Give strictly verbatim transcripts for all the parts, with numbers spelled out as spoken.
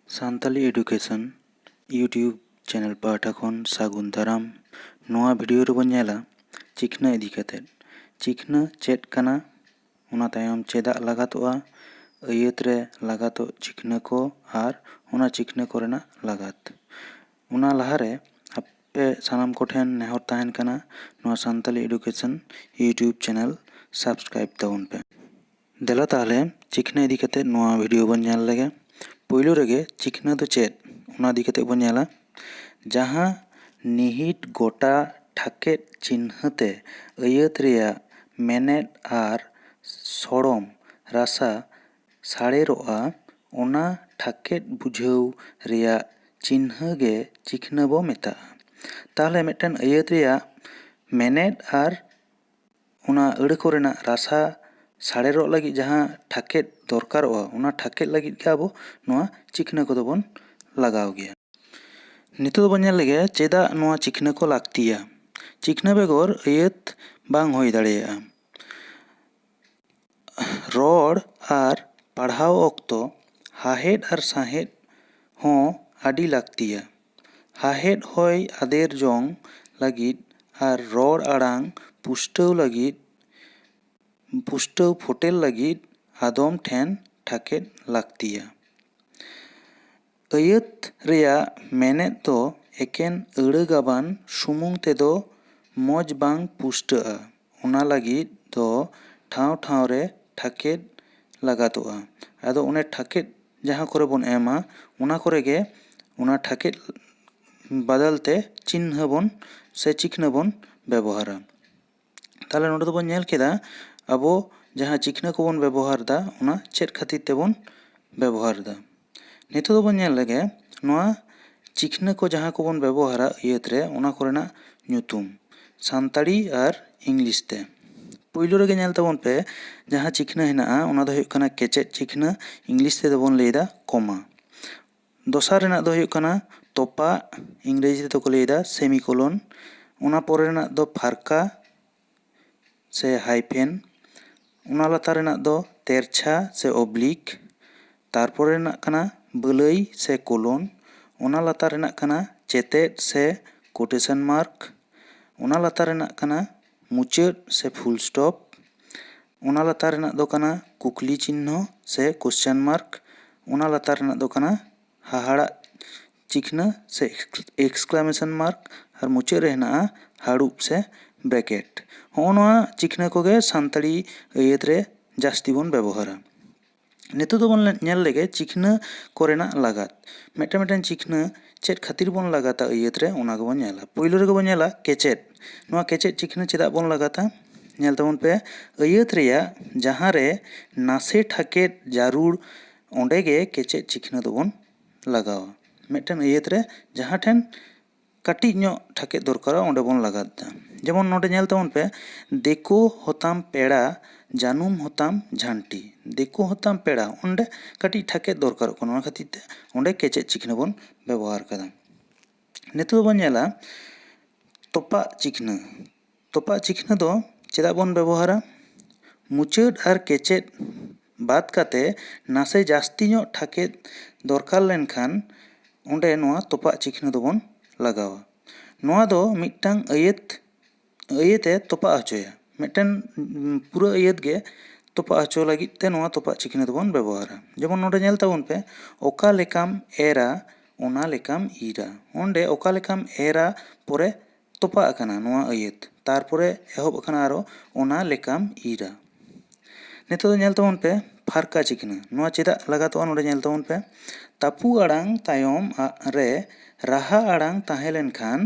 Santali Education YouTube channel ᱯᱟᱦᱴᱟ ᱠᱷᱚᱱ ᱥᱟᱹᱜᱩᱱ ᱫᱟᱨᱟᱢ᱾ ᱱᱚᱣᱟ video ᱨᱮᱵᱚᱱ ᱧᱮᱞᱟ ᱪᱤᱠᱷᱱᱟᱹ ᱤᱫᱤ ᱠᱟᱛᱮᱫ᱾ ᱪᱤᱠᱷᱱᱟᱹ ᱪᱮᱫ ᱠᱟᱱᱟ, ᱚᱱᱟ ᱛᱟᱭᱚᱢ ᱪᱮᱫᱟᱜ ᱞᱟᱜᱟᱛᱚᱜᱼᱟ, ᱟᱹᱭᱟᱹᱛ ᱨᱮ ᱞᱟᱜᱟᱛᱚᱜ ᱪᱤᱠᱷᱱᱟᱹ ᱠᱚ ᱟᱨ ᱚᱱᱟ ᱪᱤᱠᱷᱱᱟᱹ ᱠᱚᱨᱮᱱᱟᱜ ᱞᱟᱜᱟᱛ᱾ ᱚᱱᱟ ᱞᱟᱦᱟᱨᱮ ᱟᱯᱮ ᱥᱟᱱᱟᱢ ᱠᱚᱴᱷᱮᱱ ᱱᱮᱦᱚᱨ ᱛᱟᱦᱮᱱ ᱠᱟᱱᱟ, ᱱᱚᱣᱟ Santali Education YouTube channel subscribe ᱛᱟᱵᱚᱱ ᱯᱮ᱾ ᱫᱮᱞᱟ ᱛᱟᱦᱞᱮ ᱪᱤᱠᱷᱱᱟᱹ ᱤᱫᱤ ᱠᱟᱛᱮ ᱱᱚᱣᱟ video ᱵᱚᱱ ᱧᱮᱞ ᱞᱮᱜᱮ᱾ ᱯᱳᱭᱞᱳ ᱨᱮᱜᱮ ᱪᱤᱠᱷᱱᱟᱹ ᱫᱚ ᱪᱮᱫ, ᱚᱱᱟ ᱤᱫᱤ ᱠᱟᱛᱮ ᱵᱚᱱ ᱧᱮᱞᱟ᱾ ᱡᱟᱦᱟᱸ ᱱᱤᱦᱤᱴ ᱜᱚᱴᱟ ᱴᱷᱟᱠᱮᱫ ᱪᱤᱱᱦᱟᱹ ᱛᱮ ᱟᱹᱭᱟᱹᱛ ᱨᱮᱭᱟᱜ ᱢᱮᱱᱮᱫ ᱟᱨ ᱥᱚᱲᱚᱢ ᱨᱟᱥᱟ ᱥᱟᱲᱮᱨᱚᱜᱼᱟ, ᱚᱱᱟ ᱴᱷᱟᱠᱮᱫ ᱵᱩᱡᱷᱟᱹᱣ ᱨᱮᱭᱟᱜ ᱪᱤᱱᱦᱟᱹ ᱜᱮ ᱪᱤᱠᱷᱱᱟᱹ ᱵᱚ ᱢᱮᱛᱟᱜᱼᱟ᱾ ᱛᱟᱦᱞᱮ ᱢᱤᱫᱴᱮᱱ ᱟᱹᱭᱟᱹᱛ ᱨᱮᱭᱟᱜ ᱢᱮᱱᱮᱫ ᱟᱨ ᱚᱱᱟ ᱟᱹᱲᱟᱹ ᱠᱚᱨᱮᱱᱟᱜ ᱨᱟᱥᱟ ᱥᱟᱲᱮᱨᱚᱜ ᱞᱟᱹᱜᱤᱫ ᱡᱟᱦᱟᱸ ᱴᱷᱟᱠᱮᱫ ᱫᱚᱨᱠᱟᱨᱚᱜᱼᱟ, ᱚᱱᱟ ᱴᱷᱟᱠᱮᱫ ᱞᱟᱹᱜᱤᱫ ᱜᱮ ᱟᱵᱚ ᱱᱚᱣᱟ ᱪᱤᱠᱷᱱᱟᱹ ᱠᱚᱫᱚ ᱵᱚᱱ ᱞᱟᱜᱟᱣ ᱜᱮᱭᱟ᱾ ᱱᱤᱛᱚᱜ ᱫᱚᱵᱚᱱ ᱧᱮᱞ ᱞᱮᱜᱮ ᱪᱮᱫᱟᱜ ᱱᱚᱣᱟ ᱪᱤᱠᱷᱱᱟᱹ ᱠᱚ ᱞᱟᱹᱠᱛᱤᱭᱟ᱾ ᱪᱤᱠᱷᱱᱟᱹ ᱵᱮᱜᱚᱨ ᱟᱹᱭᱟᱹᱛ ᱵᱟᱝ ᱦᱩᱭ ᱫᱟᱲᱮᱭᱟᱜᱼᱟ᱾ ᱨᱚᱲ ᱟᱨ ᱯᱟᱲᱦᱟᱣ ᱚᱠᱛᱚ ᱦᱟᱦᱮᱫ ᱟᱨ ᱥᱟᱦᱮᱫ ᱦᱚᱸ ᱟᱹᱰᱤ ᱞᱟᱹᱠᱛᱤᱭᱟ᱾ ᱦᱟᱦᱮᱫ ᱦᱚᱭ ᱟᱫᱮᱨ ᱡᱚᱝ ᱞᱟᱹᱜᱤᱫ ᱟᱨ ᱨᱚᱲ ᱟᱲᱟᱝ ᱯᱩᱥᱴᱟᱹᱣ ᱞᱟᱹᱜᱤᱫ, ᱯᱩᱥᱴᱟᱹᱣ ᱯᱷᱚᱴᱮᱞ ᱞᱟᱹᱜᱤᱫ ᱟᱫᱚᱢ ᱴᱷᱮᱱ ᱴᱷᱟᱠᱮᱫ ᱞᱟᱹᱠᱛᱤᱭᱟ᱾ ᱟᱹᱭᱟᱹᱛ ᱨᱮᱭᱟᱜ ᱢᱮᱱᱮᱫ ᱫᱚ ᱮᱠᱮᱱ ᱟᱹᱲᱟᱹ ᱜᱟᱵᱟᱱ ᱥᱩᱢᱩᱝ ᱛᱮᱫᱚ ᱢᱚᱡᱽ ᱵᱟᱝ ᱯᱩᱥᱴᱟᱹᱜᱼᱟ᱾ ᱚᱱᱟ ᱞᱟᱹᱜᱤᱫ ᱫᱚ ᱴᱷᱟᱶ ᱴᱷᱟᱶ ᱨᱮ ᱴᱷᱟᱠᱮᱫ ᱞᱟᱜᱟᱛᱚᱜᱼᱟ᱾ ᱟᱫᱚ ᱚᱱᱮ ᱴᱷᱟᱠᱮᱫ ᱡᱟᱦᱟᱸ ᱠᱚᱨᱮ ᱵᱚᱱ ᱮᱢᱟ, ᱚᱱᱟ ᱠᱚᱨᱮ ᱜᱮ ᱚᱱᱟ ᱴᱷᱟᱠᱮᱫ ᱵᱟᱫᱟᱞ ᱛᱮ ᱪᱤᱱᱦᱟᱹ ᱵᱚᱱ ᱥᱮ ᱪᱤᱠᱷᱱᱟᱹ ᱵᱚᱱ ᱵᱮᱵᱚᱦᱟᱨᱟ᱾ ᱛᱟᱦᱞᱮ ᱱᱚᱰᱮ ᱫᱚᱵᱚᱱ ᱧᱮᱞ ᱠᱮᱫᱟ ᱟᱵᱚ ᱡᱟᱦᱟᱸ ᱪᱤᱠᱷᱱᱟᱹ ᱠᱚᱵᱚᱱ ᱵᱮᱵᱚᱦᱟᱨ ᱮᱫᱟ, ᱚᱱᱟ ᱪᱮᱫ ᱠᱷᱟᱹᱛᱤᱨ ᱛᱮᱵᱚᱱ ᱵᱮᱵᱚᱦᱟᱨ ᱮᱫᱟ᱾ ᱱᱤᱛᱚᱜ ᱫᱚᱵᱚᱱ ᱧᱮᱞ ᱞᱮᱜᱮ ᱱᱚᱣᱟ ᱪᱤᱠᱷᱱᱟᱹ ᱠᱚ ᱡᱟᱦᱟᱸ ᱠᱚᱵᱚᱱ ᱵᱮᱵᱚᱦᱟᱨᱟ ᱟᱹᱭᱟᱹᱛ ᱨᱮ, ᱚᱱᱟ ᱠᱚᱨᱮᱱᱟᱜ ᱧᱩᱛᱩᱢ ᱥᱟᱱᱛᱟᱲᱤ ᱟᱨ ᱤᱝᱞᱤᱥ ᱛᱮ᱾ ᱯᱳᱭᱞᱳ ᱨᱮᱜᱮ ᱧᱮᱞ ᱛᱟᱵᱚᱱ ᱯᱮ, ᱡᱟᱦᱟᱸ ᱪᱤᱠᱷᱱᱟᱹ ᱦᱮᱱᱟᱜᱼᱟ, ᱚᱱᱟ ᱫᱚ ᱦᱩᱭᱩᱜ ᱠᱟᱱᱟ ᱠᱮᱪᱮᱫ ᱪᱤᱠᱷᱱᱟᱹ, ᱤᱝᱞᱤᱥ ᱛᱮᱫᱚ ᱵᱚᱱ ᱞᱟᱹᱭᱫᱟ ᱠᱚᱢᱟ᱾ ᱫᱚᱥᱟᱨ ᱨᱮᱱᱟᱜ ᱫᱚ ᱦᱩᱭᱩᱜ ᱠᱟᱱᱟ ᱛᱚᱯᱟᱜ, ᱤᱝᱨᱮᱡᱤ ᱛᱮᱫᱚ ᱠᱚ ᱞᱟᱹᱭᱫᱟ ᱥᱮᱢᱤᱠᱳᱞᱚᱱ᱾ ᱚᱱᱟ ᱯᱚᱨᱮ ᱨᱮᱱᱟᱜ ᱫᱚ ᱯᱷᱟᱨᱠᱟ ᱥᱮ ᱦᱟᱭᱯᱷᱮᱱ᱾ ᱚᱱᱟ ᱞᱟᱛᱟᱨ ᱨᱮᱱᱟᱜ ᱫᱚ ᱛᱮᱨᱪᱷᱟ ᱥᱮ ᱚᱵᱽᱞᱤᱠ᱾ ᱛᱟᱨᱯᱚᱨᱮ ᱨᱮᱱᱟᱜ ᱠᱟᱱᱟ ᱵᱟᱹᱞᱟᱹᱭ ᱥᱮ ᱠᱳᱞᱚᱱ, ᱚᱱᱟ ᱞᱟᱛᱟᱨ ᱨᱮᱱᱟᱜ ᱠᱟᱱᱟ ᱪᱮᱛᱮᱫ ᱥᱮ ᱠᱳᱴᱮᱥᱚᱱ ᱢᱟᱨᱠ, ᱚᱱᱟ ᱞᱟᱛᱟᱨ ᱨᱮᱱᱟᱜ ᱠᱟᱱᱟ ᱢᱩᱪᱟᱹᱫ ᱥᱮ ᱯᱷᱩᱞ ᱥᱴᱚᱯ, ᱚᱱᱟ ᱞᱟᱛᱟᱨ ᱨᱮᱱᱟᱜ ᱫᱚ ᱠᱟᱱᱟ ᱠᱩᱠᱞᱤ ᱪᱤᱱᱦᱚ ᱥᱮ ᱠᱳᱥᱪᱟᱱ ᱢᱟᱨᱠ, ᱚᱱᱟ ᱞᱟᱛᱟᱨ ᱨᱮᱱᱟᱜ ᱫᱚ ᱠᱟᱱᱟ ᱦᱟᱦᱟᱲᱟᱜ ᱪᱤᱠᱷᱱᱟᱹ ᱥᱮ ᱮᱠᱥᱠᱞᱟᱢᱮᱥᱚᱱ ᱢᱟᱨᱠ, ᱟᱨ ᱢᱩᱪᱟᱹᱫ ᱨᱮ ᱦᱮᱱᱟᱜᱼᱟ ᱦᱟᱹᱲᱩᱵ ᱥᱮ ᱵᱨᱮᱠᱮᱴ᱾ ᱦᱚᱸᱜᱼᱚ ᱱᱚᱣᱟ ᱪᱤᱠᱷᱱᱟᱹ ᱠᱚᱜᱮ ᱥᱟᱱᱛᱟᱲᱤ ᱟᱹᱭᱟᱹᱛ ᱨᱮ ᱡᱟᱹᱥᱛᱤ ᱵᱚᱱ ᱵᱮᱵᱚᱦᱟᱨᱟ᱾ ᱱᱤᱛᱚᱜ ᱫᱚᱵᱚᱱ ᱧᱮᱞ ᱞᱮᱜᱮ ᱪᱤᱠᱷᱱᱟᱹ ᱠᱚᱨᱮᱱᱟᱜ ᱞᱟᱜᱟᱛ᱾ ᱢᱤᱫᱴᱮᱱ ᱢᱤᱫᱴᱮᱱ ᱪᱤᱠᱷᱱᱟᱹ ᱪᱮᱫ ᱠᱷᱟᱹᱛᱤᱨ ᱵᱚᱱ ᱞᱟᱜᱟᱛᱟ ᱟᱹᱭᱟᱹᱛ ᱨᱮ, ᱚᱱᱟ ᱜᱮᱵᱚᱱ ᱧᱮᱞᱟ᱾ ᱯᱳᱭᱞᱳ ᱨᱮᱜᱮ ᱵᱚᱱ ᱧᱮᱞᱟ ᱠᱮᱪᱮᱫ᱾ ᱱᱚᱣᱟ ᱠᱮᱪᱮᱫ ᱪᱤᱠᱷᱱᱟᱹ ᱪᱮᱫᱟᱜ ᱵᱚᱱ ᱞᱟᱜᱟᱛᱟ? ᱧᱮᱞ ᱛᱟᱵᱚᱱ ᱯᱮ, ᱟᱹᱭᱟᱹᱛ ᱨᱮᱭᱟᱜ ᱡᱟᱦᱟᱸ ᱨᱮ ᱱᱟᱥᱮ ᱴᱷᱟᱠᱮᱫ ᱡᱟᱹᱨᱩᱲ, ᱚᱸᱰᱮ ᱜᱮ ᱠᱮᱪᱮᱫ ᱪᱤᱠᱷᱱᱟᱹ ᱫᱚᱵᱚᱱ ᱞᱟᱜᱟᱣᱟ᱾ ᱢᱤᱫᱴᱮᱱ ᱟᱹᱭᱟᱹᱛ ᱨᱮ ᱡᱟᱦᱟᱸ ᱴᱷᱮᱱ ᱠᱟᱹᱴᱤᱡ ᱧᱚᱜ ᱴᱷᱟᱠᱮᱫ ᱫᱚᱨᱠᱟᱨᱟ, ᱚᱸᱰᱮ ᱵᱚᱱ ᱞᱟᱜᱟᱛ ᱮᱫᱟ᱾ ᱡᱮᱢᱚᱱ ᱱᱚᱰᱮ ᱧᱮᱞ ᱛᱟᱵᱚᱱ ᱯᱮ, ᱫᱮᱠᱳ ᱦᱚᱛᱟᱢ ᱯᱮᱲᱟ, ᱡᱟᱹᱱᱩᱢ ᱦᱚᱛᱟᱢ ᱡᱷᱟᱱᱴᱤ᱾ ᱫᱮᱠᱳ ᱦᱚᱛᱟᱢ ᱯᱮᱲᱟ, ᱚᱸᱰᱮ ᱠᱟᱹᱴᱤᱡ ᱴᱷᱟᱠᱮᱫ ᱫᱚᱨᱠᱟᱨᱚᱜ ᱠᱟᱱᱟ, ᱚᱱᱟ ᱠᱷᱟᱹᱛᱤᱨ ᱛᱮ ᱚᱸᱰᱮ ᱠᱮᱪᱮᱫ ᱪᱤᱠᱷᱱᱟᱹ ᱵᱚᱱ ᱵᱮᱵᱚᱦᱟᱨ ᱠᱟᱫᱟ᱾ ᱱᱤᱛᱚᱜ ᱵᱚᱱ ᱧᱮᱞᱟ ᱛᱚᱯᱟᱜ ᱪᱤᱠᱷᱱᱟᱹ᱾ ᱛᱚᱯᱟᱜ ᱪᱤᱠᱷᱱᱟᱹ ᱫᱚ ᱪᱮᱫᱟᱜ ᱵᱚᱱ ᱵᱮᱵᱚᱦᱟᱨᱟ? ᱢᱩᱪᱟᱹᱫ ᱟᱨ ᱠᱮᱪᱮᱫ ᱵᱟᱫ ᱠᱟᱛᱮ ᱱᱟᱥᱮ ᱡᱟᱹᱥᱛᱤ ᱧᱚᱜ ᱴᱷᱟᱠᱮᱫ ᱫᱚᱨᱠᱟᱨ ᱞᱮᱱᱠᱷᱟᱱ ᱚᱸᱰᱮ ᱱᱚᱣᱟ ᱛᱚᱯᱟᱜ ᱪᱤᱠᱷᱱᱟᱹ ᱫᱚᱵᱚᱱ ᱞᱟᱜᱟᱣᱟ᱾ ᱱᱚᱣᱟ ᱫᱚ ᱢᱤᱫᱴᱟᱝ ᱟᱹᱭᱟᱹᱛ, ᱟᱹᱭᱟᱹᱛ ᱮ ᱛᱚᱯᱟᱜ ᱦᱚᱪᱚᱭᱟ᱾ ᱢᱤᱫᱴᱮᱱ, ᱩᱢ, ᱯᱩᱨᱟᱹ ᱟᱹᱭᱟᱹᱛ ᱜᱮ ᱛᱚᱯᱟᱜ ᱦᱚᱪᱚ ᱞᱟᱹᱜᱤᱫ ᱛᱮ ᱱᱚᱣᱟ ᱛᱚᱯᱟᱜ ᱪᱤᱠᱷᱱᱟᱹ ᱫᱚᱵᱚᱱ ᱵᱮᱵᱚᱦᱟᱨᱟ᱾ ᱡᱮᱢᱚᱱ ᱱᱚᱰᱮ ᱧᱮᱞ ᱛᱟᱵᱚᱱ ᱯᱮ, ᱚᱠᱟ ᱞᱮᱠᱟᱢ ᱮᱨᱟ ᱚᱱᱟ ᱞᱮᱠᱟᱢ ᱤᱨᱟ᱾ ᱚᱸᱰᱮ ᱚᱠᱟ ᱞᱮᱠᱟᱢ ᱮᱨᱟ ᱯᱚᱨᱮ ᱛᱚᱯᱟᱜ ᱟᱠᱟᱱᱟ ᱱᱚᱣᱟ ᱟᱹᱭᱟᱹᱛ, ᱛᱟᱨᱯᱚᱨᱮ ᱮᱦᱚᱵ ᱟᱠᱟᱱᱟ ᱟᱨᱚ ᱚᱱᱟ ᱞᱮᱠᱟᱢ ᱤᱨᱟ᱾ ᱱᱤᱛᱚᱜ ᱫᱚ ᱧᱮᱞ ᱛᱟᱵᱚᱱ ᱯᱮ ᱯᱷᱟᱨᱠᱟ ᱪᱤᱠᱷᱱᱟᱹ᱾ ᱱᱚᱣᱟ ᱪᱮᱫᱟᱜ ᱞᱟᱜᱟᱛᱚᱜᱼᱟ? ᱱᱚᱰᱮ ᱧᱮᱞ ᱛᱟᱵᱚᱱ ᱯᱮ, ᱛᱟᱹᱯᱩ ᱟᱲᱟᱝ ᱛᱟᱭᱚᱢ ᱟᱜ ᱨᱮ ᱨᱟᱦᱟ ᱟᱲᱟᱝ ᱛᱟᱦᱮᱸ ᱞᱮᱱᱠᱷᱟᱱ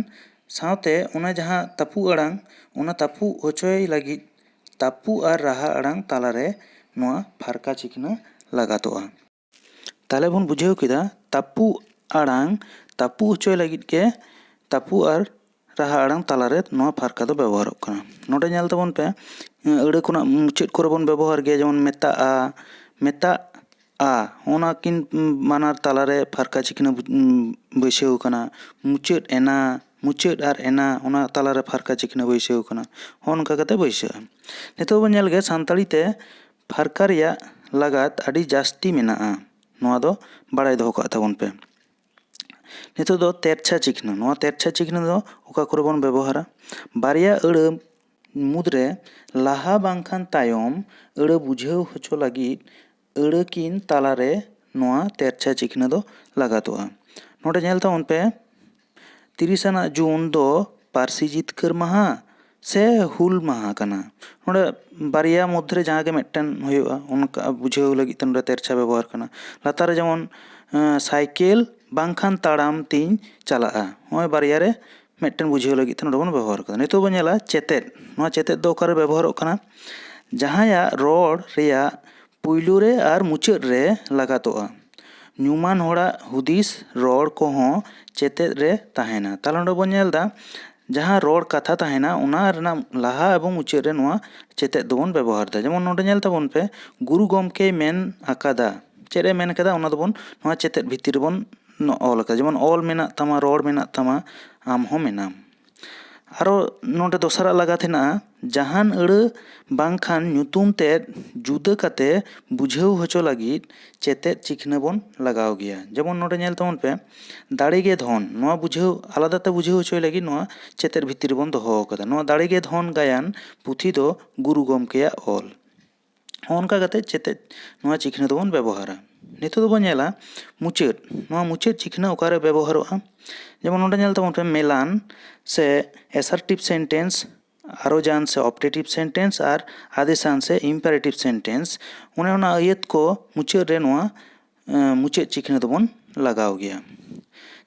ᱥᱟᱶᱛᱮ ᱚᱱᱟ ᱡᱟᱦᱟᱸ ᱛᱟᱹᱯᱩ ᱟᱲᱟᱝ, ᱚᱱᱟ ᱛᱟᱹᱯᱩ ᱦᱚᱪᱚᱭ ᱞᱟᱹᱜᱤᱫ ᱛᱟᱹᱯᱩ ᱟᱨ ᱨᱟᱦᱟ ᱟᱲᱟᱝ ᱛᱟᱞᱟᱨᱮ ᱱᱚᱣᱟ ᱯᱷᱟᱨᱠᱟ ᱪᱤᱠᱷᱱᱟᱹ ᱞᱟᱜᱟᱛᱚᱜᱼᱟ᱾ ᱛᱟᱦᱞᱮ ᱵᱚᱱ ᱵᱩᱡᱷᱟᱹᱣ ᱠᱮᱫᱟ ᱛᱟᱹᱯᱩ ᱟᱲᱟᱝ ᱛᱟᱹᱯᱩ ᱦᱚᱪᱚᱭ ᱞᱟᱹᱜᱤᱫ ᱜᱮ ᱛᱟᱹᱯᱩ ᱟᱨ ᱨᱟᱦᱟ ᱟᱲᱟᱝ ᱛᱟᱞᱟᱨᱮ ᱱᱚᱣᱟ ᱯᱷᱟᱨᱠᱟ ᱫᱚ ᱵᱮᱵᱚᱦᱟᱨᱚᱜ ᱠᱟᱱᱟ᱾ ᱱᱚᱰᱮ ᱧᱮᱞ ᱛᱟᱵᱚᱱ ᱯᱮ, ᱟᱹᱲᱟᱹ ᱠᱷᱚᱱᱟᱜ ᱢᱩᱪᱟᱹᱫ ᱠᱚᱨᱮ ᱵᱚᱱ ᱵᱮᱵᱚᱦᱟᱨ ᱜᱮᱭᱟ, ᱡᱮᱢᱚᱱ ᱢᱮᱛᱟᱜᱼᱟ, ᱢᱮᱛᱟᱜᱼᱟ, ᱚᱱᱟ ᱠᱤᱱ ᱵᱟᱱᱟᱨ ᱛᱟᱞᱟᱨᱮ ᱯᱷᱟᱨᱠᱟ ᱪᱤᱠᱷᱱᱟᱹ ᱵᱩᱡ-, ᱵᱟᱹᱭᱥᱟᱹᱣ ᱠᱟᱱᱟ᱾ ᱢᱩᱪᱟᱹᱫ ᱮᱱᱟ, ᱢᱩᱪᱟᱹᱫ ᱟᱨ ᱮᱱᱟ, ᱚᱱᱟ ᱛᱟᱞᱟᱨᱮ ᱯᱷᱟᱨᱠᱟ ᱪᱤᱠᱷᱱᱟᱹ ᱵᱟᱹᱭᱥᱟᱹᱣ ᱠᱟᱱᱟ᱾ ᱦᱚᱸᱜᱼᱚ ᱱᱚᱝᱠᱟ ᱠᱟᱛᱮ ᱵᱟᱹᱭᱥᱟᱹᱜᱼᱟ᱾ ᱱᱤᱛᱚᱜ ᱵᱚᱱ ᱧᱮᱞ ᱜᱮ ᱥᱟᱱᱛᱟᱲᱤ ᱛᱮ ᱯᱷᱟᱨᱠᱟ ᱨᱮᱭᱟᱜ ᱞᱟᱜᱟᱛ ᱟᱹᱰᱤ ᱡᱟᱹᱥᱛᱤ ᱢᱮᱱᱟᱜᱼᱟ᱾ ᱱᱚᱣᱟ ᱫᱚ ᱵᱟᱲᱟᱭ ᱫᱚᱦᱚ ᱠᱟᱜ ᱛᱟᱵᱚᱱ ᱯᱮ᱾ ᱱᱤᱛᱚᱜ ᱫᱚ ᱛᱮᱨᱪᱷᱟ ᱪᱤᱠᱷᱱᱟᱹ᱾ ᱱᱚᱣᱟ ᱛᱮᱨᱪᱷᱟ ᱪᱤᱠᱷᱱᱟᱹ ᱫᱚ ᱚᱠᱟ ᱠᱚᱨᱮ ᱵᱚᱱ ᱵᱮᱵᱚᱦᱟᱨᱟ? ᱵᱟᱨᱭᱟ ᱟᱹᱲᱟᱹ ᱢᱩᱫᱽᱨᱮ ᱞᱟᱦᱟ ᱵᱟᱝᱠᱷᱟᱱ ᱛᱟᱭᱚᱢ ᱟᱹᱲᱟᱹ ᱵᱩᱡᱷᱟᱹᱣ ᱦᱚᱪᱚ ᱞᱟᱹᱜᱤᱫ ᱟᱹᱲᱟᱹ ᱠᱤᱱ ᱛᱟᱞᱟᱨᱮ ᱱᱚᱣᱟ ᱛᱮᱨᱪᱷᱟ ᱪᱤᱠᱷᱱᱟᱹ ᱫᱚ ᱞᱟᱜᱟᱛᱚᱜᱼᱟ᱾ ᱱᱚᱰᱮ ᱧᱮᱞ ᱛᱟᱵᱚᱱ ᱯᱮ, ᱛᱤᱨᱤᱥ ᱟᱱᱟᱜ ᱡᱩᱱ ᱫᱚ ᱯᱟᱹᱨᱥᱤ ᱡᱤᱛᱠᱟᱹᱨ ᱢᱟᱦᱟ ᱥᱮ ᱦᱩᱞ ᱢᱟᱦᱟ ᱠᱟᱱᱟ? ᱱᱚᱰᱮ ᱵᱟᱨᱭᱟ ᱢᱚᱫᱽᱫᱷᱮ ᱨᱮ ᱡᱟᱦᱟᱸ ᱜᱮ ᱢᱤᱫᱴᱮᱱ ᱦᱩᱭᱩᱜᱼᱟ, ᱚᱱᱠᱟ ᱵᱩᱡᱷᱟᱹᱣ ᱞᱟᱹᱜᱤᱫ ᱛᱮ ᱱᱚᱰᱮ ᱛᱮᱨᱪᱷᱟ ᱵᱮᱵᱚᱦᱟᱨ ᱠᱟᱱᱟ᱾ ᱞᱟᱛᱟᱨ ᱨᱮ ᱡᱮᱢᱚᱱ, ᱮᱸ, ᱥᱟᱭᱠᱮᱞ ᱵᱟᱝᱠᱷᱟᱱ ᱛᱟᱲᱟᱢ ᱛᱤᱧ ᱪᱟᱞᱟᱜᱼᱟ᱾ ᱱᱚᱜᱼᱚᱭ ᱵᱟᱨᱭᱟ ᱨᱮ ᱢᱤᱫᱴᱮᱱ ᱵᱩᱡᱷᱟᱹᱣ ᱞᱟᱹᱜᱤᱫ ᱛᱮ ᱱᱚᱰᱮ ᱵᱚᱱ ᱵᱮᱵᱚᱦᱟᱨ ᱠᱟᱫᱟ᱾ ᱱᱤᱛᱚᱜ ᱵᱚᱱ ᱧᱮᱞᱟ ᱪᱮᱛᱮᱫ᱾ ᱱᱚᱣᱟ ᱪᱮᱛᱮᱫ ᱫᱚ ᱚᱠᱟᱨᱮ ᱵᱮᱵᱚᱦᱟᱨᱚᱜ ᱠᱟᱱᱟ? ᱡᱟᱦᱟᱸᱭᱟᱜ ᱨᱚᱲ ᱨᱮᱭᱟᱜ ᱯᱩᱭᱞᱩ ᱨᱮ ᱟᱨ ᱢᱩᱪᱟᱹᱫ ᱨᱮ ᱞᱟᱜᱟᱛᱚᱜᱼᱟ᱾ ᱧᱩᱢᱟᱱ ᱦᱚᱲᱟᱜ ᱦᱩᱫᱤᱥ ᱨᱚᱲ ᱠᱚᱦᱚᱸ ᱪᱮᱛᱮᱫ ᱨᱮ ᱛᱟᱦᱮᱱᱟ᱾ ᱛᱟᱦᱞᱮ ᱱᱚᱰᱮ ᱵᱚᱱ ᱧᱮᱞ ᱮᱫᱟ, ᱡᱟᱦᱟᱸ ᱨᱚᱲ ᱠᱟᱛᱷᱟ ᱛᱟᱦᱮᱱᱟ, ᱚᱱᱟ ᱨᱮᱱᱟᱜ ᱞᱟᱦᱟ ᱮᱵᱚᱝ ᱢᱩᱪᱟᱹᱫ ᱨᱮ ᱱᱚᱣᱟ ᱪᱮᱛᱮᱫ ᱫᱚᱵᱚᱱ ᱵᱮᱵᱚᱦᱟᱨ ᱮᱫᱟ᱾ ᱡᱮᱢᱚᱱ ᱱᱚᱰᱮ ᱧᱮᱞ ᱛᱟᱵᱚᱱ ᱯᱮ, ᱜᱩᱨᱩ ᱜᱚᱢᱠᱮᱭ ᱢᱮᱱ ᱟᱠᱟᱫᱟ᱾ ᱪᱮᱫ ᱮ ᱢᱮᱱ ᱠᱟᱫᱟ, ᱚᱱᱟ ᱫᱚᱵᱚᱱ ᱱᱚᱣᱟ ᱪᱮᱛᱮᱫ ᱵᱷᱤᱛᱤᱨ ᱨᱮᱵᱚᱱ ᱚᱞ ᱟᱠᱟᱫᱟ᱾ ᱡᱮᱢᱚᱱ ᱚᱞ ᱢᱮᱱᱟᱜ ᱛᱟᱢᱟ, ᱨᱚᱲ ᱢᱮᱱᱟᱜ ᱛᱟᱢᱟ, ᱟᱢ ᱦᱚᱸ ᱢᱮᱱᱟᱢ᱾ ᱟᱨᱚ ᱱᱚᱰᱮ ᱫᱚᱥᱟᱨᱟᱜ ᱞᱟᱜᱟᱛ ᱦᱮᱱᱟᱜᱼᱟ, ᱡᱟᱦᱟᱱ ᱟᱹᱲᱟᱹ ᱵᱟᱝᱠᱷᱟᱱ ᱧᱩᱛᱩᱢ ᱛᱮᱫ ᱡᱩᱫᱟᱹ ᱠᱟᱛᱮ ᱵᱩᱡᱷᱟᱹᱣ ᱦᱚᱪᱚ ᱞᱟᱹᱜᱤᱫ ᱪᱮᱛᱮᱫ ᱪᱤᱠᱷᱱᱟᱹ ᱵᱚᱱ ᱞᱟᱜᱟᱣ ᱜᱮᱭᱟ᱾ ᱡᱮᱢᱚᱱ ᱱᱚᱰᱮ ᱧᱮᱞ ᱛᱟᱵᱚᱱ ᱯᱮ, ᱫᱟᱲᱮ ᱜᱮ ᱫᱷᱚᱱ᱾ ᱱᱚᱣᱟ ᱵᱩᱡᱷᱟᱹᱣ, ᱟᱞᱟᱫᱟ ᱛᱮ ᱵᱩᱡᱷᱟᱹᱣ ᱦᱚᱪᱚᱭ ᱞᱟᱹᱜᱤᱫ ᱱᱚᱣᱟ ᱪᱮᱛᱮᱫ ᱵᱷᱤᱛᱤᱨ ᱨᱮᱵᱚᱱ ᱫᱚᱦᱚ ᱟᱠᱟᱫᱟ᱾ ᱱᱚᱣᱟ ᱫᱟᱲᱮ ᱜᱮ ᱫᱷᱚᱱ ᱜᱟᱭᱟᱱ ᱯᱩᱛᱷᱤ ᱫᱚ ᱜᱩᱨᱩ ᱜᱚᱢᱠᱮᱭᱟᱜ ᱚᱞ᱾ ᱦᱚᱸᱜᱼᱚ ᱱᱚᱝᱠᱟ ᱠᱟᱛᱮ ᱪᱮᱛᱮᱫ ᱱᱚᱣᱟ ᱪᱤᱠᱷᱱᱟᱹ ᱫᱚᱵᱚᱱ ᱵᱮᱵᱚᱦᱟᱨᱟ᱾ ᱱᱤᱛᱚᱜ ᱫᱚᱵᱚᱱ ᱧᱮᱞᱟ ᱢᱩᱪᱟᱹᱫ᱾ ᱱᱚᱣᱟ ᱢᱩᱪᱟᱹᱫ ᱪᱤᱠᱷᱱᱟᱹ ᱚᱠᱟᱨᱮ ᱵᱮᱵᱚᱦᱟᱨᱚᱜᱼᱟ? ᱡᱮᱢᱚᱱ ᱱᱚᱰᱮ ᱧᱮᱞ ᱛᱟᱵᱚᱱ ᱯᱮ, ᱢᱮᱞᱟᱱ ᱥᱮ assertive sentence, ᱟᱨᱚᱡᱟᱱ ᱥᱮ optative sentence ᱟᱨ ᱟᱫᱮᱥᱟᱱ ᱥᱮ imperative sentence, ᱚᱱᱮ ᱚᱱᱟ ᱟᱹᱭᱟᱹᱛ ᱠᱚ ᱢᱩᱪᱟᱹᱫ ᱨᱮ ᱱᱚᱣᱟ, ᱮᱸ, ᱢᱩᱪᱟᱹᱫ ᱪᱤᱠᱷᱱᱟᱹ ᱫᱚᱵᱚᱱ ᱞᱟᱜᱟᱣ ᱜᱮᱭᱟ᱾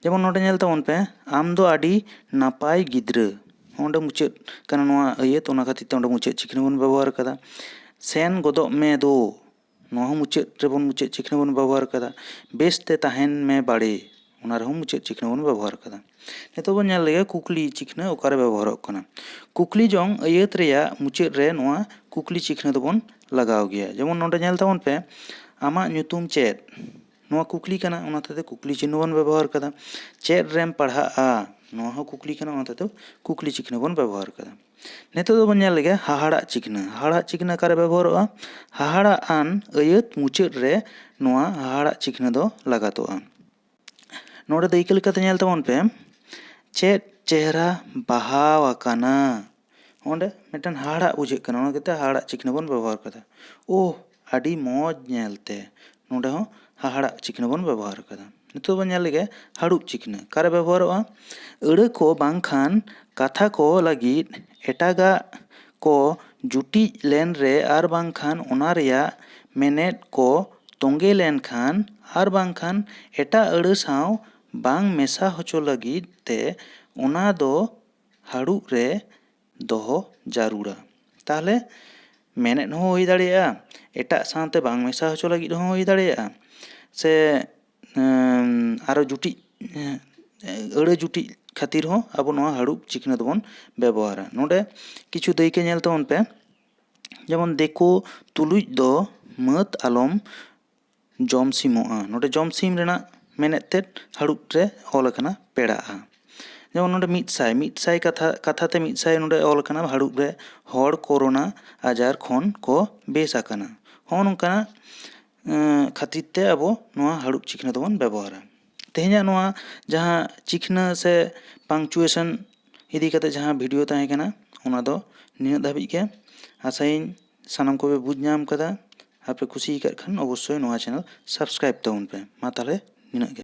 ᱡᱮᱢᱚᱱ ᱱᱚᱰᱮ ᱧᱮᱞ ᱛᱟᱵᱚᱱ ᱯᱮ, ᱟᱢ ᱫᱚ ᱟᱹᱰᱤ ᱱᱟᱯᱟᱭ ᱜᱤᱫᱽᱨᱟᱹ᱾ ᱚᱸᱰᱮ ᱢᱩᱪᱟᱹᱫ ᱠᱟᱱᱟ ᱱᱚᱣᱟ ᱟᱹᱭᱟᱹᱛ, ᱚᱱᱟ ᱠᱷᱟᱹᱛᱤᱨ ᱛᱮ ᱚᱸᱰᱮ ᱢᱩᱪᱟᱹᱫ ᱪᱤᱠᱷᱱᱟᱹ ᱵᱚᱱ ᱵᱮᱵᱚᱦᱟᱨ ᱠᱟᱫᱟ᱾ ᱥᱮᱱ ᱜᱚᱫᱚᱜ ᱢᱮ ᱫᱳ, ᱱᱚᱣᱟ ᱦᱚᱸ ᱢᱩᱪᱟᱹᱫ ᱨᱮᱵᱚᱱ, ᱢᱩᱪᱟᱹᱫ ᱪᱤᱠᱷᱱᱟᱹ ᱵᱚᱱ ᱵᱮᱵᱚᱦᱟᱨ ᱠᱟᱫᱟ᱾ ᱵᱮᱥ ᱛᱮ ᱛᱟᱦᱮᱱ ᱢᱮ ᱵᱟᱲᱮ, ᱚᱱᱟ ᱨᱮᱦᱚᱸ ᱢᱩᱪᱟᱹᱫ ᱪᱤᱠᱷᱱᱟᱹ ᱵᱚᱱ ᱵᱮᱵᱚᱦᱟᱨ ᱠᱟᱫᱟ᱾ ᱱᱤᱛᱚᱜ ᱵᱚᱱ ᱧᱮᱞ ᱞᱮᱜᱮ ᱠᱩᱠᱞᱤ ᱪᱤᱠᱷᱱᱟᱹ ᱚᱠᱟᱨᱮ ᱵᱮᱵᱚᱦᱟᱨᱚᱜ ᱠᱟᱱᱟ᱾ ᱠᱩᱠᱞᱤ ᱡᱚᱝ ᱟᱹᱭᱟᱹᱛ ᱨᱮᱭᱟᱜ ᱢᱩᱪᱟᱹᱫ ᱨᱮ ᱱᱚᱣᱟ ᱠᱩᱠᱞᱤ ᱪᱤᱠᱷᱱᱟᱹ ᱫᱚᱵᱚᱱ ᱞᱟᱜᱟᱣ ᱜᱮᱭᱟ᱾ ᱡᱮᱢᱚᱱ ᱱᱚᱰᱮ ᱧᱮᱞ ᱛᱟᱵᱚᱱ ᱯᱮ, ᱟᱢᱟᱜ ᱧᱩᱛᱩᱢ ᱪᱮᱫ? ᱱᱚᱣᱟ ᱠᱩᱠᱞᱤ ᱠᱟᱱᱟ, ᱚᱱᱟ ᱦᱚᱛᱮᱛᱮ ᱠᱩᱠᱞᱤ ᱪᱤᱱᱦᱟᱹ ᱵᱚᱱ ᱵᱮᱵᱚᱦᱟᱨ ᱠᱟᱫᱟ᱾ ᱪᱮᱫ ᱨᱮᱢ ᱯᱟᱲᱦᱟᱜᱼᱟ? ᱱᱚᱣᱟ ᱦᱚᱸ ᱠᱩᱠᱞᱤ ᱠᱟᱱᱟ, ᱚᱱᱟᱛᱮ ᱫᱚ ᱠᱩᱠᱞᱤ ᱪᱤᱠᱷᱱᱟᱹ ᱵᱚᱱ ᱵᱮᱵᱚᱦᱟᱨ ᱠᱟᱫᱟ᱾ ᱱᱤᱛᱚᱜ ᱫᱚᱵᱚᱱ ᱧᱮᱞ ᱞᱮᱜᱮ ᱦᱟᱦᱟᱲᱟᱜ ᱪᱤᱠᱷᱱᱟᱹ᱾ ᱦᱟᱦᱟᱲᱟᱜ ᱪᱤᱠᱷᱱᱟᱹ ᱚᱠᱟᱨᱮ ᱵᱮᱵᱚᱦᱟᱨᱚᱜᱼᱟ? ᱦᱟᱦᱟᱲᱟᱜ ᱟᱱ ᱟᱹᱭᱟᱹᱛ ᱢᱩᱪᱟᱹᱫ ᱨᱮ ᱱᱚᱣᱟ ᱦᱟᱦᱟᱲᱟᱜ ᱪᱤᱠᱷᱱᱟᱹ ᱫᱚ ᱞᱟᱜᱟᱛᱚᱜᱼᱟ᱾ ᱱᱚᱰᱮ ᱫᱟᱹᱭᱠᱟᱹ ᱞᱮᱠᱟᱛᱮ ᱧᱮᱞ ᱛᱟᱵᱚᱱ ᱯᱮ, ᱪᱮᱫ ᱪᱮᱦᱨᱟ ᱵᱟᱦᱟ ᱟᱠᱟᱱᱟ᱾ ᱚᱸᱰᱮ ᱢᱤᱫᱴᱮᱱ ᱦᱟᱦᱟᱲᱟᱜ ᱵᱩᱡᱷᱟᱹᱜ ᱠᱟᱱᱟ, ᱚᱱᱟ ᱠᱷᱟᱹᱛᱤᱨ ᱦᱟᱦᱟᱲᱟᱜ ᱪᱤᱠᱷᱱᱟᱹ ᱵᱚᱱ ᱵᱮᱵᱚᱦᱟᱨ ᱠᱟᱫᱟ᱾ ᱳᱦ, ᱟᱹᱰᱤ ᱢᱚᱡᱽ ᱧᱮᱞᱛᱮ, ᱱᱚᱰᱮ ᱦᱚᱸ ᱦᱟᱦᱟᱲᱟᱜ ᱪᱤᱠᱷᱱᱟᱹ ᱵᱚᱱ ᱵᱮᱵᱚᱦᱟᱨ ᱠᱟᱫᱟ᱾ ᱱᱤᱛᱚᱜ ᱵᱚᱱ ᱧᱮᱞ ᱞᱮᱜᱮ ᱦᱟᱹᱲᱩᱵ ᱪᱤᱠᱷᱱᱟᱹ ᱚᱠᱟᱨᱮ ᱵᱮᱵᱚᱦᱟᱨᱚᱜᱼᱟ? ᱟᱹᱲᱟᱹ ᱠᱚ ᱵᱟᱝᱠᱷᱟᱱ ᱠᱟᱛᱷᱟ ᱠᱚ ᱞᱟᱹᱜᱤᱫ ᱮᱴᱟᱜᱟᱜ ᱠᱚ ᱡᱩᱴᱤᱡ ᱞᱮᱱ ᱨᱮ ᱟᱨ ᱵᱟᱝᱠᱷᱟᱱ ᱚᱱᱟ ᱨᱮᱭᱟᱜ ᱢᱮᱱᱮᱫ ᱠᱚ ᱛᱚᱸᱜᱮ ᱞᱮᱱᱠᱷᱟᱱ ᱟᱨ ᱵᱟᱝᱠᱷᱟᱱ ᱮᱴᱟᱜ ᱟᱹᱲᱟᱹ ᱥᱟᱶ ᱵᱟᱝ ᱢᱮᱥᱟ ᱦᱚᱪᱚ ᱞᱟᱹᱜᱤᱫ ᱛᱮ ᱚᱱᱟ ᱫᱚ ᱦᱟᱹᱲᱩᱵ ᱨᱮ ᱫᱚᱦᱚ ᱡᱟᱹᱨᱩᱲᱟ᱾ ᱛᱟᱦᱚᱞᱮ ᱢᱮᱱᱮᱫ ᱦᱚᱸ ᱦᱩᱭ ᱫᱟᱲᱮᱭᱟᱜᱼᱟ, ᱮᱴᱟᱜ ᱥᱟᱶᱛᱮ ᱵᱟᱝ ᱢᱮᱥᱟ ᱦᱚᱪᱚ ᱞᱟᱹᱜᱤᱫ ᱦᱚᱸ ᱦᱩᱭ ᱫᱟᱲᱮᱭᱟᱜᱼᱟ, ᱥᱮ ᱮᱸ, ᱟᱨᱚ ᱡᱩᱴᱤᱡ, ᱮᱸ, ᱟᱹᱲᱟᱹ ᱡᱩᱴᱤᱡ ᱠᱷᱟᱹᱛᱤᱨ ᱦᱚᱸ ᱟᱵᱚ ᱱᱚᱣᱟ ᱦᱟᱹᱲᱩᱵ ᱪᱤᱠᱷᱱᱟᱹ ᱫᱚᱵᱚᱱ ᱵᱮᱵᱚᱦᱟᱨᱟ᱾ ᱱᱚᱰᱮ ᱠᱤᱪᱷᱩ ᱫᱟᱹᱭᱠᱟᱹ ᱧᱮᱞ ᱛᱟᱵᱚᱱ ᱯᱮ, ᱡᱮᱢᱚᱱ ᱫᱤᱠᱩ ᱛᱩᱞᱩᱡ ᱫᱚ ᱢᱟᱹᱫ ᱟᱞᱚᱢ ᱡᱚᱢ ᱥᱤᱢᱚᱜᱼᱟ᱾ ᱱᱚᱰᱮ ᱡᱚᱢ ᱥᱤᱢ ᱨᱮᱱᱟᱜ ᱢᱮᱱᱮᱫ ᱛᱮᱫ ᱦᱟᱹᱲᱩᱵ ᱨᱮ ᱚᱞ ᱟᱠᱟᱱᱟ ᱯᱮᱲᱟᱜᱼᱟ᱾ ᱡᱮᱢᱚᱱ ᱱᱚᱰᱮ ᱢᱤᱫ ᱥᱟᱭ, ᱢᱤᱫ ᱥᱟᱭ ᱠᱟᱛᱷᱟ, ᱠᱟᱛᱷᱟ ᱛᱮ ᱢᱤᱫ ᱥᱟᱭ ᱱᱚᱰᱮ ᱚᱞ ᱟᱠᱟᱱᱟ ᱦᱟᱹᱲᱩᱵ ᱨᱮ ᱦᱚᱲ ᱠᱳᱨᱳᱱᱟ ᱟᱡᱟᱨ ᱠᱷᱚᱱ ᱠᱚ ᱵᱮᱥ ᱟᱠᱟᱱᱟ᱾ ᱦᱚᱸᱜᱼᱚ ᱱᱚᱝᱠᱟᱱᱟᱜ, ᱮᱸ, ᱠᱷᱟᱹᱛᱤᱨ ᱛᱮ ᱟᱵᱚ ᱱᱚᱣᱟ ᱦᱟᱹᱲᱩᱵ ᱪᱤᱠᱷᱱᱟᱹ ᱫᱚᱵᱚᱱ ᱵᱮᱵᱚᱦᱟᱨᱟ᱾ ᱛᱮᱦᱮᱧᱟᱜ ᱱᱚᱣᱟ ᱡᱟᱦᱟᱸ ᱪᱤᱠᱷᱱᱟᱹ ᱥᱮ punctuation ᱤᱫᱤ ᱠᱟᱛᱮ ᱡᱟᱦᱟᱸ video ᱛᱟᱦᱮᱸ ᱠᱟᱱᱟ, ᱚᱱᱟ ᱫᱚ ᱱᱤᱱᱟᱹᱜ ᱫᱷᱟᱹᱵᱤᱡ ᱜᱮ᱾ ᱟᱥᱟᱭᱟᱹᱧ ᱥᱟᱱᱟᱢ ᱠᱚᱯᱮ ᱵᱩᱡᱽ ᱧᱟᱢ ᱠᱟᱫᱟ᱾ ᱟᱨ ᱯᱮ ᱠᱩᱥᱤ ᱟᱠᱟᱫ ᱠᱷᱟᱱ ᱚᱵᱚᱥᱥᱳᱭ ᱱᱚᱣᱟ channel subscribe ᱛᱟᱵᱚᱱ ᱯᱮ᱾ ᱢᱟ ᱛᱟᱦᱚᱞᱮ ᱱᱤᱱᱟᱹᱜ ᱜᱮ᱾